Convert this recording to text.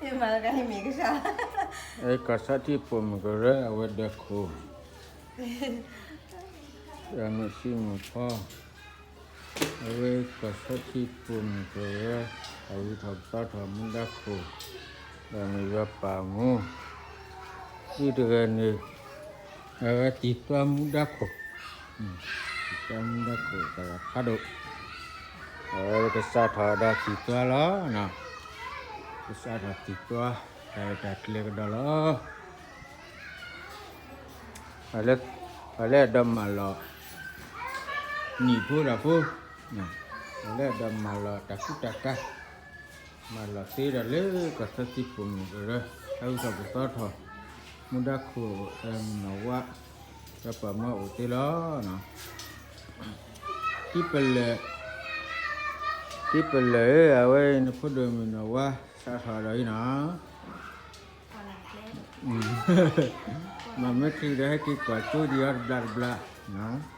ယမၤလၢကဟဲမ့ၢ်ကစၢ်, အဲ ကီၢ်ဆီထံပိာ်မုၣ်ကရၢ အဝဲဒီးခိၣ်, ဒီးမုၣ်ဆံးမုၣ်ဖီ, အဝဲကီၢ်ဆီထံပိာ်မုၣ်ကရၢ, အဝံထီၣ်ပသီထီၣ်မူဒါခိၣ်, ဒီးမုၢ်ယွၤပာ်မူ ဒ်တဂၤန့ၣ်, အဝဲတံၢ်သွါမူဒါခိၣ်, တံၢ်သွါမူဒါခိၣ်တဂၤဖးဒိၣ်, အဝဲကစးထီၣ်ဒီးတံၢ်သွါလီၤ, ကစးထီၣ်တံၢ်သွါ, တၢ်ရဲၣ်တၢ်ကျဲၤကဒီးလီၤ. ပှၤလၢအဒီးမၤလီၤ, နံၣ်ဖိတၢ်ဖိ, ပှၤလၢအဒီးမၤလီၤတၢ်ကူတၢ်ကၤ, မၤလီၤသ့ဒီးလၢကီၢ်ဆီထံပိာ်မုၣ်ကရၢ, ဟဲဝံထီၣ်ပသီထီၣ်, မူဒါခိၣ်, မုၢ်နီၢ်ဝါ, ဒီးပှၤမၢအိၣ်သ့လီၤ. တံပလဲၣ်, တံပလဲၣ်ဧၢ, အဝဲနဖိဒိၣ်မုၣ်နီၢ်ဝါ စးထီၣ်ဒီးအံၤနီၤ, မၤမ့ၢ်ချုးဒီးဟဲက့ၤကွၢ်ကၠိဒံးအီၤတဘျီတဘျီ, နီၤ